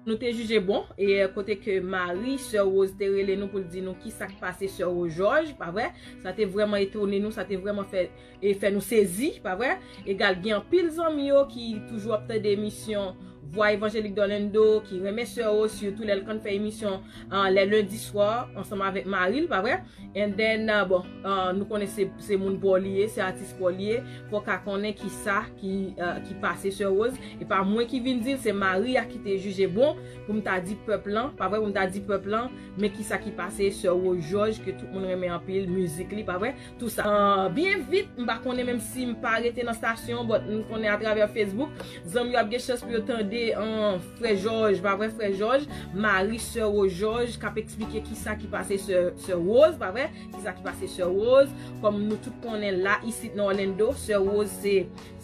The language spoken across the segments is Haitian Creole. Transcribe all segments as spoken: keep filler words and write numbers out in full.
Nou te jije bon, e kote ke Marie, sè Rose, te rele nou pou l di nou ki sa k pase sè Rose Georges, pa vre? Sa te vrèman etone nou, sa te vrèman fè, e fè nou sezi, pa vre? Egal, gen anpil zanmi yo ki toujou ap tande emisyon Vwa Evanjelik d'Orlando, ki renmen sè Rose, sitou lè l konn fè emisyon, ah, lè lendi swa, ansanm avèk mari l, pa vre? And then, uh, bon, uh, nou konnen se, se moun pa w li ye, se atis pa w li ye. Fò w ka konnen ki sa ki, uh, ki pase sè Rose. E pa mwen ki vin di l, se mari a ki te jije bon pou m ta di pèp lan, pa vre, pou m ta di pèp lan, men ki sa ki pase sè Rose Georges, ke tout moun renmen anpil, mizik li, pa vre, tou sa. Uh, byen vit, m pa konnen menm si m pa rete nan stasyon, but m konnen atravè Facebook, zanmi yo ap gen chans pou yo tande, uh, Frè Jòj, pa vre, Frè Jòj, mari sè Rose Jòj, k ap eksplike ki sa ki pase sè, sè Rose, pa vre, ki sa ki pase sè Rose. Kòm nou tout konnen la, isit nan Orlando, sè Rose se,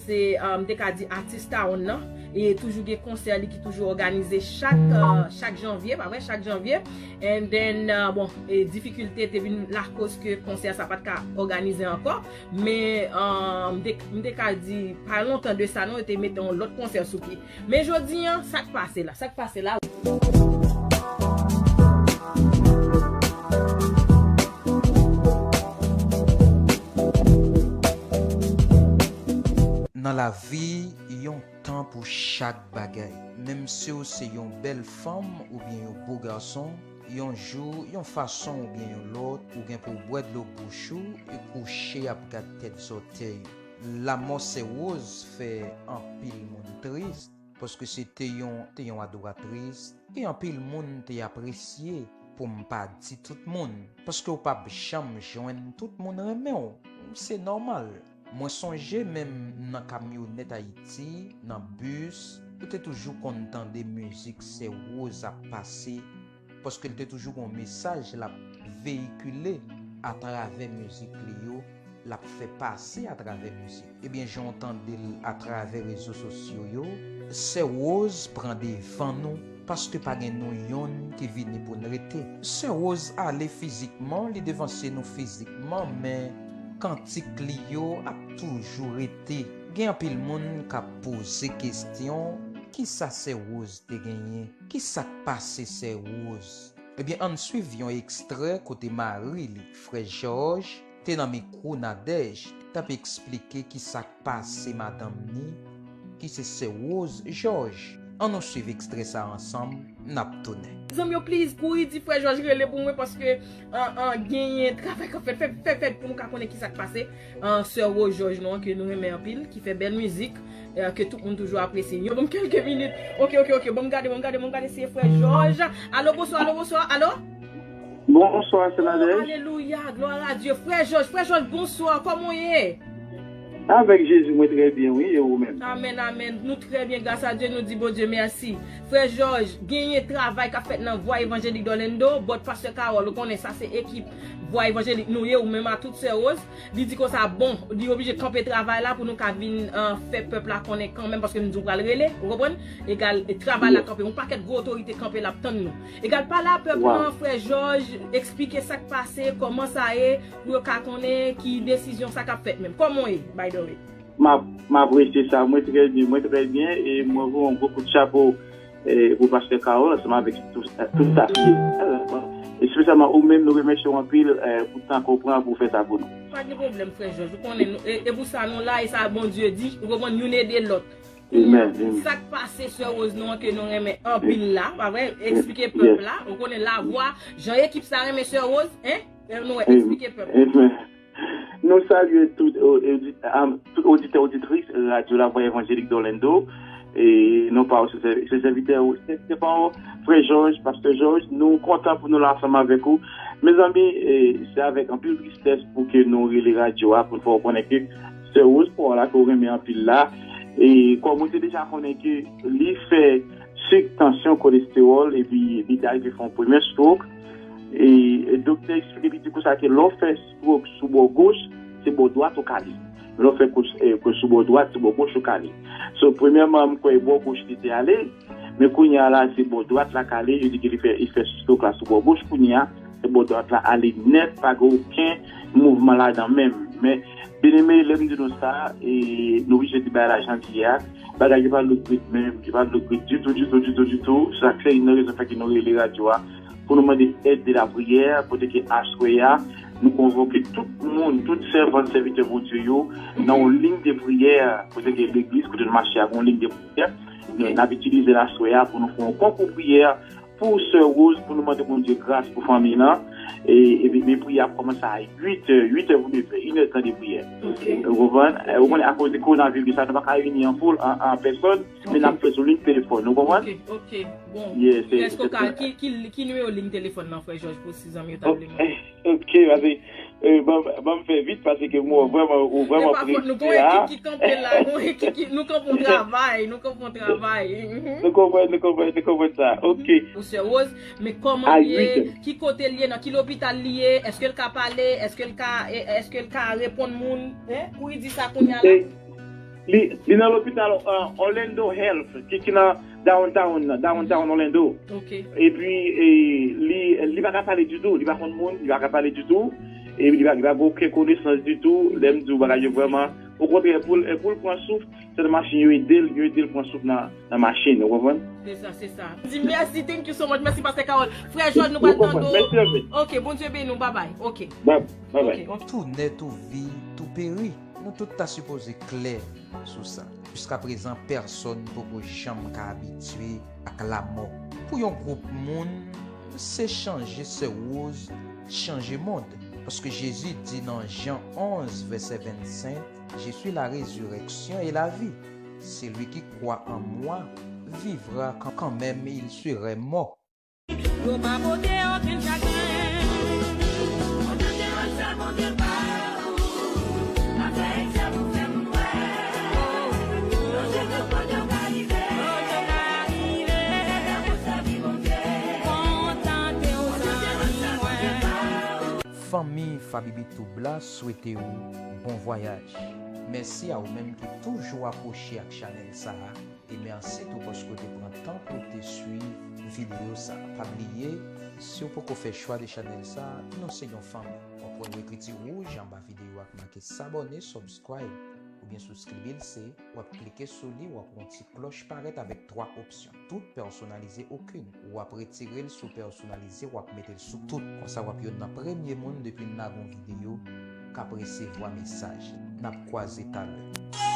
se, uh, m te ka di atis town nan, e toujou gen konsè li ki toujou òganize chak, uh, chak janvye, pa vre, chak janvye. And then, uh, bon, e difikilte te vin lakoz ke konsè sa pa t ka òganize ankò, men, uh, m te, m te ka di, pa lontan de sa non, yo te mete yon lòt konsè sou pye. Men jodi an, sa k pase la? Sa k pase la? Nan lavi, yon tan pou chak bagay. Menm si w se yon bèl fanm oubyen yon bo gason, yon jou, yon fason oubyen yon lòt, ou gen pou w bwè dlo bouch ou e kouche ap gad tèt zòtèy ou. Lanmò sè Rose fè anpil moun tris, paske se te yon, te yon adoratris ke anpil moun te apresye, pou m pa di tout moun, paske w p ap janm jwenn tout moun renmen w. Se nòmal. Mwen sonje menm nan kamyonèt Ayiti, nan bis, ou te toujou konn tande mizik sè Rose ap pase, paske l te toujou gon mesaj l ap veyikile atravè mizik li yo, l ap fè pase atravè mizik. Ebyen, jan w tande l atravè rezo sosyo yo, sè Rose pran devan nou, paske pa gen nou yonn ki vini pou n rete. Sè Rose ale fizikman, li devanse nou fizikman, men kantik li yo ap toujou rete. Gen anpil moun k ap poze kesyon, kisa sè Rose te genyen? Kisa k pase sè Rose? Ebyen, ann swiv yon ekstrè kote mari li, frè Jòj, te nan mikwo Nadège, t ap eksplike kisa k pase madanm ni, ki se sè Rose Jòj. Ann nou swiv ekstrè sa a ansanm, n ap tounen. Zanmi yo, please, kouri di frè Jòj rele pou mwen, paske, an, an, genyen travay k ap fèt, fèt, fèt, fèt pou nou ka konnen kisa k pase. An, sè Rose Jòj nou an, ke nou renmen anpil, ki fè bèl mizik, eh, ke tout moun toujou apresye. Yo, ban m kèlke minit. Ok, ok, ok. Ban m gade, ban m gade, ban m gade si e frè Jòj. Alo, bonswa, alo, bonswa, alo? Bonswa, sè Nadège. Alelouya, glwa a Dye. Frè Jòj, frè Jòj, bonswa. Kòman w ye? Avèk Jezi, mwen trè byen, wi, e ou menm? Amèn, amèn. Nou trè byen, gras a Dye, nou di Bondye mèsi. Frè Jòj, genyen travay k ap fèt nan Vwa Evanjelik d'Orlando, but pastè Carol, ou konnen sa se ekip Vwa Evanjelik nou ye, ou menm a tout sè Rose. Li di konsa, bon, li oblije kanpe travay la pou nou ka vin, eh, fè pèp la konnen kanmenm, paske m di w pral rele, ou konprann? Egal, e travay la kanpe. Yon pakèt gwo otorite kanpe l ap tann nou. Egal, pale a pèp lan, frè Jòj, eksplike sa k pase, kòman sa ye, pou yo ka konnen ki desizyon sa k ap fèt menm. Kòman w ye, by the way? M ap, m apresye sa. Mwen trè byen, mwen trè byen, e mwen voye yon gwo kout chapo, eh, pou pastè Carol, ansanm avèk tout, tout staf li. Espesyalman ou menm, nou remèsye w anpil, eh, pou tan ke w pran pou w fè sa pou nou. Pa gen pwoblèm, frè Jòj. Ou konnen, nou, e, e pou sa nou la, e sa Bondye di, ou konprann, youn ede lòt. Kounye a, sa k pase sè Rose nou an ke nou renmen anpil la, pa vre? Eksplike pèp la. Ou konnen lavwa, jan ekip sa renmen sè Rose, en? Fè nou wè, eksplike pèp la. Nou salye tout, o-, odi-, am, tout oditè, oditris radyo Lavwa Evanjelik d'Orlando. E non pa w, se, se, se sèvitè ou, se, se pa w, frè Jòj, pastè Jòj, nou kontan pou nou la ansanm avèk ou. Mezanmi, e, se avèk anpil tristès pou ke nou rele radyo a, pou n fè w konnen ke sè Rose pa w la ke w renmen anpil la. E kòm ou te deja konnen ke li fè sik, tansyon, kolestewòl, epi li te arive fè yon premye stroke. E, e doktè eksplike li di konsa ke lè w fè stroke sou bò goch, se bò dwat ou ka li. Lè w fè kous, e, kous sou bò dwat, se bò goch ou ka li. So, premyèman, m kwè e bò goch li te ale, men kounye a la, se bò dwat la k ale. Yo di ke li fè, li fè stroke la sou bò goch. Kounye a, se bò dwat la ale nèt, pa gen okenn mouvman ladan menm. Men, byeneme, lè m di nou sa, e nou oblije di bagay la jan l ye a, Bagay yo pa look good menm, yo pa look good ditou, ditou, ditou, ditou. Sa k fè youn nan rezon fè ke nou rele radyo a pou nou mande èd de lapriyè, kote ke aswè a, nou konvoke tout moun, tout sèvant, sèvitè Bondye yo, nan yon liy de priyè, kote ke legliz, kote nou mache a, yon liy de priyè. Nou, n ap itilize l aswè a pou nou fè yon konkou priyè pou sè Rose, pou nou mande Bondye gras pou fanmi lan. E, epi, men priyè ap kòmanse a uit è, uit è pou nevè, inèdtan de priyè. Ou konprann? E, ou konnen, akoz de kowonaviris la, nou pa ka reyini an foul, an, an pèsòn, men n ap fè sou liy telefòn, ou konprann? Ok, ok. Bon, èske w ka, ki, ki, ki nimewo liy telefòn nan, frè Jòj, pou si zanmi yo ta vle mande? Ok, pase, e, ban, ban m fè vit, paske mwen vrèman, ou vrèman prese la. Nou gen ekip ki kanpe la, nou gen ekip ki, nou kanpe yon travay, nou kanpe yon travay. Nou konprann, nou konprann, nou konprann sa. Ok. Pou sè Rose, men kòman l ye, ki kote l ye, nan ki lopital li ye, èske l ka pale, èske l ka, e, èske l ka reponn moun, hein? Kouri di sa kounye a la. Li, li nan lopital, uh, Orlando Health, ki, ki nan downtown, nan downtown Orlando. Ok. Epi, e, li, li pa ka pale ditou, li pa konn moun, li pa ka pale ditou. E li pa, li pa gen okenn konesans ditou. Lè m di w bagay yo vrèman, okontrè, pou l, pou l pran souf, se nan machin yo ede l, yo ede l pran souf nan, nan machin, ou konprann? Se sa, se sa. Di mèsi, thank you so much. Mèsi, Pastè Carol. Frè Jòj, nou pral tande w. Mèsi anpil. Ok, Bondye beni w. Bye bye. Ok. Bye bye. Ok, ok. Tou nèt ou vi, tou peri. Nou tout ta sipoze klè sou sa. Jiskaprezan, pèsonn poko janm ka abitye ak lamò. Pou yon gwoup moun, se chanje sè Rose, chanje mond. Paske Jezi di nan Jan onz, vèsè vennsenk, Je suis la résurrection et la vie. Celui qui croit en moi vivra quand, quand même il serait mort. Yo pa pote okenn chagren. Kontan te wè sa Bondye pa ou. Afè eksè pou fè moun wè. Yon jou tout kote w ka rive. Kote w ka rive. Kontan pou sèvi Bondye. Kontan te wè sa Bondye pa ou. Fanmi Fabibi Tube la swete w bon vwayaj. Mèsi a ou menm ki toujou akwoche ak chanèl sa a. E mèsi tou paske w te pran tan pou w te swiv videyo sa. Pa bliye, si w poko fè chwa de chanèl sa, nou se yon fanmi. W ap wè yon ekriti wouj anba videyo a k make sabòne, subscribe, oubyen souskrib, se, w ap klike sou li, w ap wè yon ti klòch parèt avèk twa opsyon. Tout, pèsonalize okenn. W ap retire l sou pèsonalize, w ap mete l sou tout. Konsa w ap youn nan premye moun depi n lage yon videyo k ap resevwa mesaj. N ap kwaze talè.